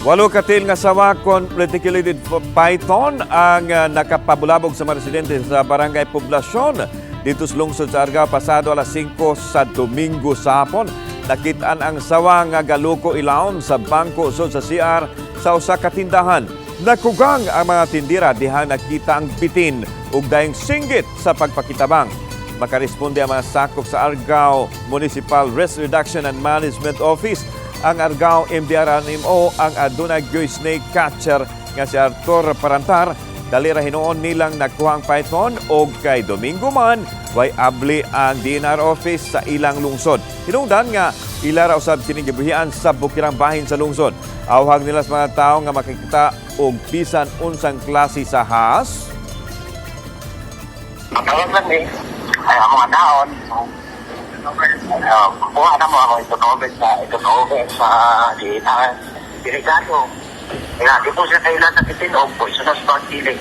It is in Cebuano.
Walo ka tiil nga sawa kon reticulated python ang nakapabulabog sa mga residente sa Barangay Poblasyon dito sa lungsod sa Argao pasado alas 5 sa Domingo sa hapon. Nakitaan ang sawa nga galuko ilawom sa bangko usod sa CR sa usa ka tindahan. Nakugang ang mga tindira dihang nakita ang bitin ug dayong singgit sa pagpakitabang. Makaresponde ang mga sakop sa Argao Municipal Risk Reduction and Management Office, ang Argao MDRRMO, ang adunay gyoy snake catcher nga si Arthur Parantar. Dali ra hinuon nilang nakuha ang python og kay Domingo man way abli ang DENR office sa ilang lungsod. Hinungdan nga ila ra usab kini gibuhian sa bukirang bahin sa lungsod. Awhag nila sa mga tawo nga makikita og bisan unsang klase sa ahas Matawag lang eh. Ay, ang mga naon. Kuha na mo ako ito sa DENR. Delikado. Kaya di po siya kailan sa bitin o poisonous bug dili.